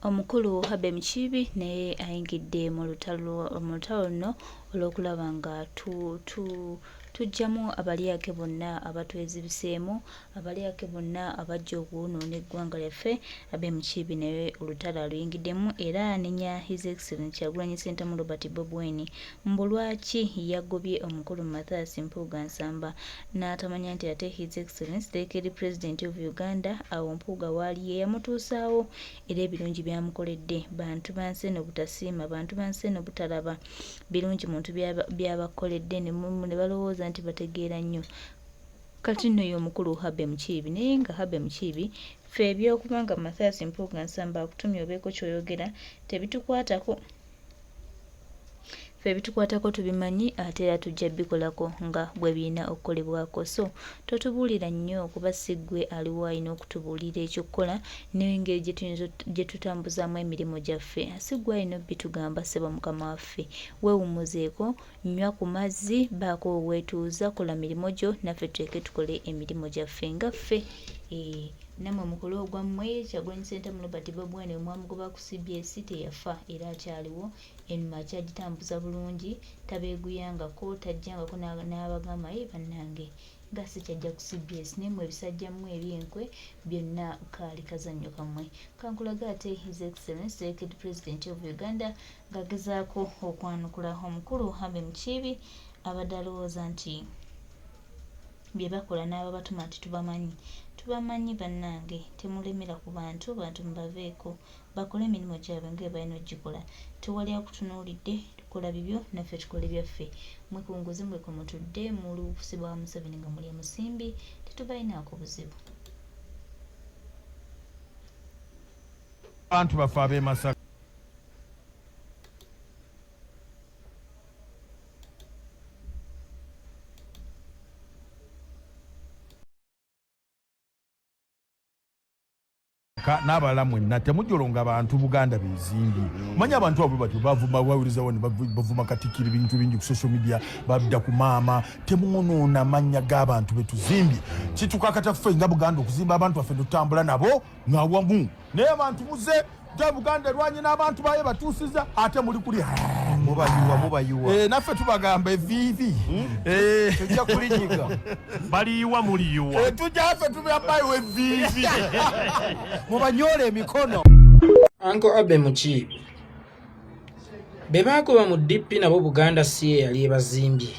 Omukulu Abbey Mukiibi naye ayingidde mu lutalo mu lutalo luno olw'okulaba nga tu tu tuggyamu abalyake bonna abatwezibiseemu, abalyake bonna abajja okwonoona eggwanga lyaffe. Abbey Mukiibi naye olutalo aluyingiddemu era anenya His Excellency Kyagulanyi Ssentamu Robert Bobi Wine mbu lwaki yagobye omukulu Mathias Mpuuga Nsamba n'atamanya nti ate His Excellency the President of Uganda awo Mpuuga waali ye yamutuusaawo era ebirungi by'amukoledde. Bantu ba nsi eno butasiima, bantu ba nsi eno butalaba birungi muntu by'abakoledde ne balowooza nti bategeera nnyo. Kati nno ye omukulu Abbey Mukiibi naye nga Abbey Mukiibi ffe eby'okuba nga Mathias Mpuuga Nsamba akutumye obeeko ky'oyogera tebitukwatako. Ffe ebitukwatako tubimanyi ate era tujja bikolako nga bwebirina okukolebwako so totubuulira nnyo kuba si ggwe aliwo alina okutubuulira ekyokukola n'engeri gyetuyinza gyetutambuzaamu emirimu gyaffe. Si ggwe alina obitugamba ssebo mukama waffe. Weewummuzeeko, nywa ku mazzi, baako weweetuuza, kola mirimu gyo naffe tuleke tukole emirimu gyaffe nga ffe. Eeh nammwe mukole ogwammwe. Kyagulanyi Ssentamu Robert Bobi Wine bwe mwamugoba ku cbs teyafa era akyaliwo. Enuma akyagitambuza bulungi, tabeeguyangako, tajjangako n'abagamba yii bannange nga sikyajja ku cbs naye mmwe ebisajja mmwe eby'enkwe byonna kaali kazannyo kammwe. Kankulage ate His Excellency the Elected President of Uganda ng'agezaako okwanukula omukulu Abbey Mukiibi abadde alowooza nti bye bakola n'ababatuma nti tubamanyi. Tubamanyi bannange, temulemera ku bantu, bantu mubaveeko. Bakole emirimu gyabwe nga bwe balina okugikola. Tewali akutunuulidde, kola bibyo naffe tukole byaffe. Mwe ku nguzi mwe kwe mutudde muli busi bwa Museveni nga mulya musimbi, tetubalinaako buzibu. Abantu baffe ab'e Masaka. N'abalala mwenna temujolonga bantu Buganda bezimbye. Manyi abantu abo batyo bavuma bawulizawo ne bavuma Katikkiro ebintu bingi ku social media, badda ku maama. Temwonoona amannya g'abantu betuzimbye. Kitukakata ffe nga Buganda okuzimba abantu baffe netutambula nabo nga wamu. Naye abantu muze ja Buganda erwanye n'abantu bayo batuusiza ate muli kuli mubayiwa mubayiwa. Naffe tubagamba eviivi. Tujja kulinyiga. Baliyiwa muliyiwa. Tujja ffe tubayiwa eviivi. Mubanyoole emikono. Uncle Abbey Mukiibi be baagoba mu DP nabo Buganda si ye yali ebazimbye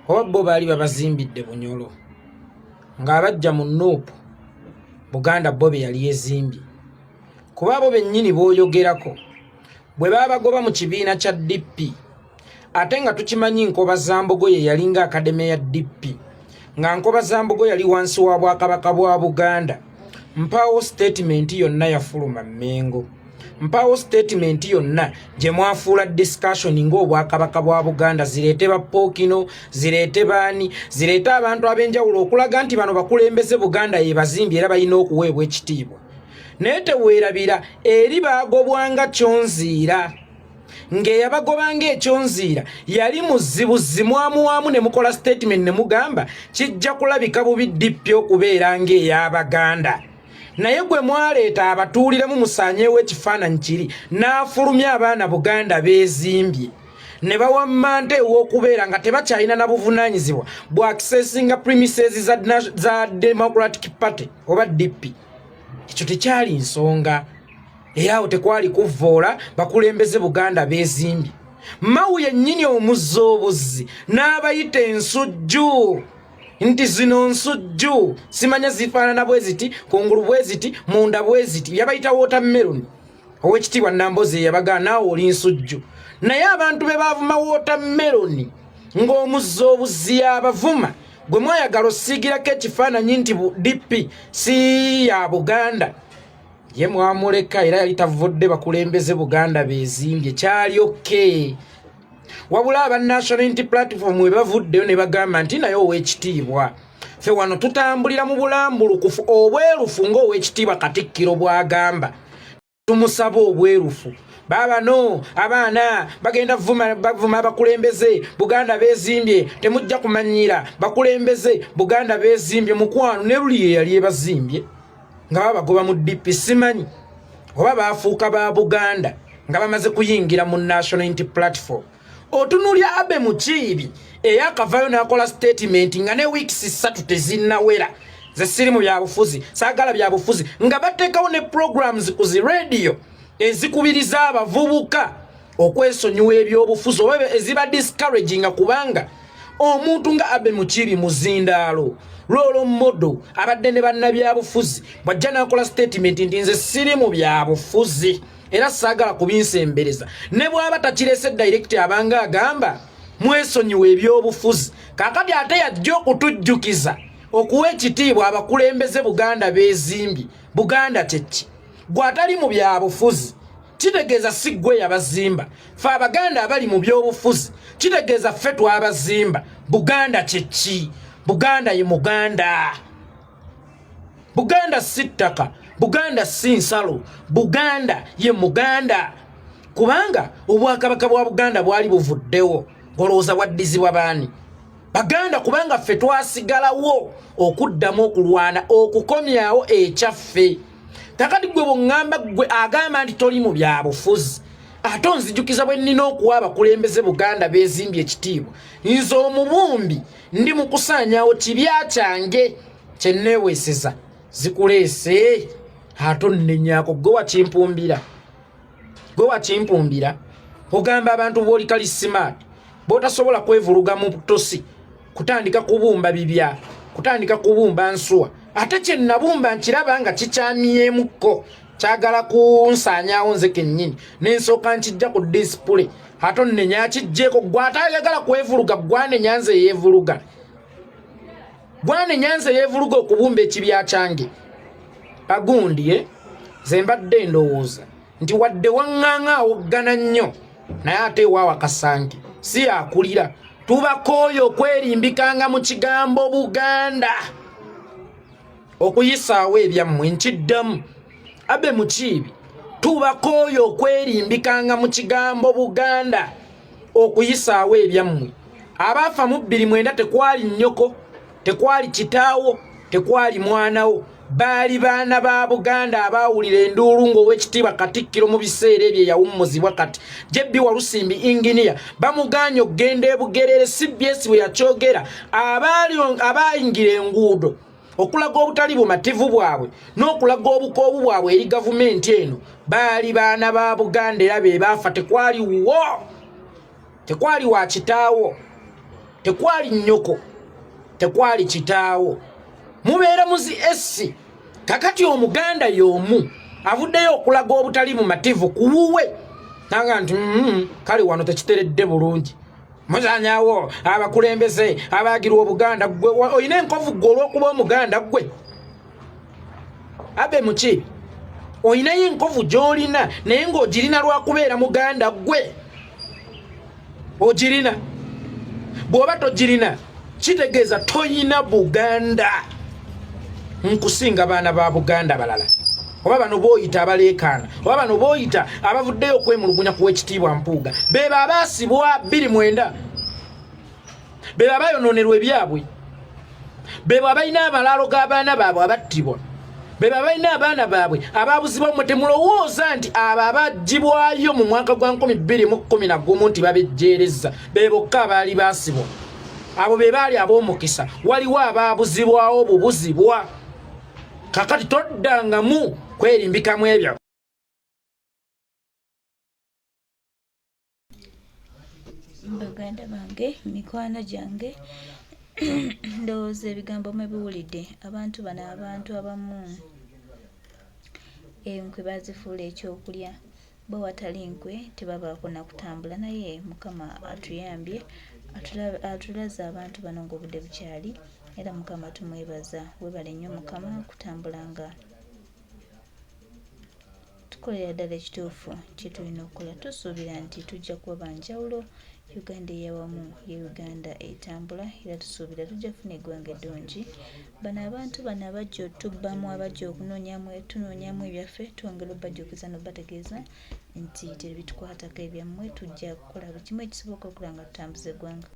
oba bo baali babazimbidde Bunyolo ng'abajja mu Nup Buganda bo be yali ezimbye kuba abo bennyini b'oyogerako bwe baabagoba mu kibiina kya DP ate nga tukimanyi Nkobazambogo ye yalinga akademe ya DP nga Nkobazambogo yali wansi wa bwakabaka bwa Buganda mpaawo sitatimenti yonna yafuluma Mmengo mpaawo sitatimenti yonna gye mwafuula discussion ng'obwakabaka bwa Buganda zireete ba Pookino zireete baani zireete abantu ab'enjawulo okulaga nti bano bakulembeze Buganda yebazimbye era balina okuweebwa ekitiibwa naye teweerabira eri baagobwanga kyonziira ng'eyabagobanga ekyonziira yali muzibu zimwamuwamu ne mukola statement ne mugamba kijja kulabika bubi DP okubeera ng'ey'Abaganda naye gwe mwaleeta abatuuliremu musaanyeewo ekifaananyi kiri n'afulumya abaana Buganda beezimbye ne bawammanta ew'okubeera nga tebakyalina na buvunaanyizibwa bwa accessinga premises za Democratic Party oba DP. Ekyo tekyali nsonga era awo tekwali kuvvoola bakulembeze Buganda beezimbye. Mawu yennyini omuzzi obuzzi n'abayita ensujju nti zino nsujju simanya zifaanana bwe ziti kungulu bwe ziti munda bwe ziti yabayita watermelon. Owekitiibwa Nambozi yeyabagaa naawe oli nsujju naye abantu be baavuma watermelon ng'omuzzi obuzzi yabavuma gwe mwayagala osiigirako ekifaananyi nti DP si ya Buganda ye mwamuleka era yali tavudde bakulembeze Buganda beezimbye kyali okke wabula aba National Unity Platform we bavuddeyo ne bagamba nti naye owekitiibwa ffe wano tutambulira mu bulambulukufu obwerufu ng'owekitiibwa Katikkiro bw'agamba tumusaba obwerufu baabano abaana bagenda bavuma abakulembeze Buganda beezimbye temujja kumanyiira bakulembeze Buganda beezimbye mukwano ne luli ye yali ebazimbye nga babagoba mu DP simanyi. Oba baafuuka ba Buganda nga bamaze kuyingira mu National Unity Platform? Otunulya Abe Mukiibi eyakavayo n'akola statement nga ne weeks 3 tezinnawera, ze siri mu byabufuzi, saagala byabufuzi, nga bateekawo ne programs ku zi radio ezikubiriza abavubuka okwesonyiwa ebyobufuzi oba eziba discouraginga, kubanga omuntu nga Abe Mukiibi muzindaalo role model abadde ne bannabyabufuzi, bwajja n'akola statement nti nze siri mu byabufuzi era saagala kubinsembereza, ne bw'aba takirese direct abanga agamba mwesonyiwa ebyobufuzi. Kaakati ate yajja okutujjukiza okuwa ekitiibwa abakulembeze Buganda beezimbye. Buganda kyeki? Gwe atali mu byabufuzi kitegeeza si ggwe yabazimba. Fe Abaganda abali mu byobufuzi kitegeeza ffe twabazimba. Buganda kyeki? Buganda ye Muganda. Buganda si ttaka, Buganda si nsalo, Buganda ye Muganda. Kubanga obwakabaka bwa Buganda bwali buvuddewo, olowooza bwaddizibwa baani? Baganda, kubanga ffe twasigalawo okuddamu okulwana okukomyawo ekyaffe. Kakati gwe bweŋŋamba, gwe agamba nti toli mu byabufuzi, ate onzijukiza bwe nnina okuwa abakulembeze Buganda beezimbye ekitiibwa. Nze omubumbi ndi mu kusaanyaawo kibya kyange kye nneeweeseza, zikuleese ate onnenyako. Gwe wakimpumbira, gwe wakimpumbira. Ogamba abantu bw'oli kali smart, bw'otasobola kwevuluga mu butosi kutandika kubumba bibya, kutandika kubumba nsuwa, ate kye nabumba nkiraba nga kikyamyemukko, kyagala kunsaanyaawo nze kennyini, nensooka nkijja ku display, ate onnenya akijjeeko. Gwe ate ayagala kwevuluga, gwanenya nze yeevuluga, gwanenya nze yeevuluga okubumba ekibya kyange. Agundi ze mbadde ndowooza nti wadde waŋŋaŋa awoggana nnyo, naye ate ewaawa kasanke si yakulira. Tubakooye okwerimbikanga mu kigambo Buganda okuyisaawo ebyammwe. Nkiddamu, Abe Mukiibi, tubakooye okwerimbikanga mu kigambo Buganda okuyisaawo ebyammwe. Abaafa mu 2009 tekwali nnyoko, tekwali kitaawo, tekwali mwanawo, baali baana ba Buganda abaawulira enduulu ng'Owekitiibwa Katikkiro mu biseera ebyo eyawummuzibwa kati JB Walusimbi Inginiya bamugaanye okugenda e Bugerere. CBS bwe yakyogera, abaayingira enguudo okulaga obutali bumativu bwabwe n'okulaga obukoowu bwabwe eri gavumenti eno baali baana ba Buganda, era be baafa. Tekwaliwo, tekwali wa kitaawo, tekwali nnyoko, tekwali kitaawo. Mubeera muzi essi. Kakati Omuganda y'omu avuddeyo okulaga obutali bumativu ku wuwe nanga nti kale wano tekiteredde bulungi, muzanyawo abakulembeze abaagirwa Obuganda. Gwe olina enkovu gwe olw'okuba Omuganda? Gwe Abe Mukiibi olinayo enkovu gy'olina, naye ng'ogirina lwakubeera Muganda? Gwe ogirina? Bw'oba togirina kitegeeza toyina Buganda nkusinga baana ba Buganda balala, oba bano booyita abaleekaana, oba bano booyita abavuddeyo okwemulugunya ku Wekitiibwa Mpuuga, beba abaasibwa 2009, beba abayonoonerwa ebyabwe, beba abalina amalaalo g'abaana baabwe abattibwa, beba balina abaana baabwe ababuzibwa. Mmwe temulowooza nti abo abaggyibwayo mu mwaka gwa 2011 nti babejjeereza be bokka abaali baasibwa. Abo be baali ab'omukisa. Waliwo abaabuzibwawo bubuzibwa. Kakati toddangamu kwerimbikamu ebyo. Baganda bange, mikwano gyange, ndowooza ebigambo mwebiwulidde. Abantu bano, abantu abamu enkwe bazifuula ekyokulya, bo watali nkwe tebabaako nakutambula. Naye Mukama atuyambye, atulaze abantu bano ng'obudde bukyali, era Mukama tumwebaza. Webale nnyo Mukama kutambula nga tukolera ddala ekituufu kye tulina okukola. Tusuubira nti tujja kuba banjawulo. Uganda eyawamu ye Uganda etambula, era tusuubira tujja kufuna eggwanga eddungi. Bano abantu bano abajja otubbamu, abajja okunoonyamu, tunoonyamu ebyaffe, twongera obbajjukiza n'obbategeeza nti tebitukwatako ebyammwe. Tujja kukola buli kimu ekisoboka okulaba nga tutambuza eggwanga.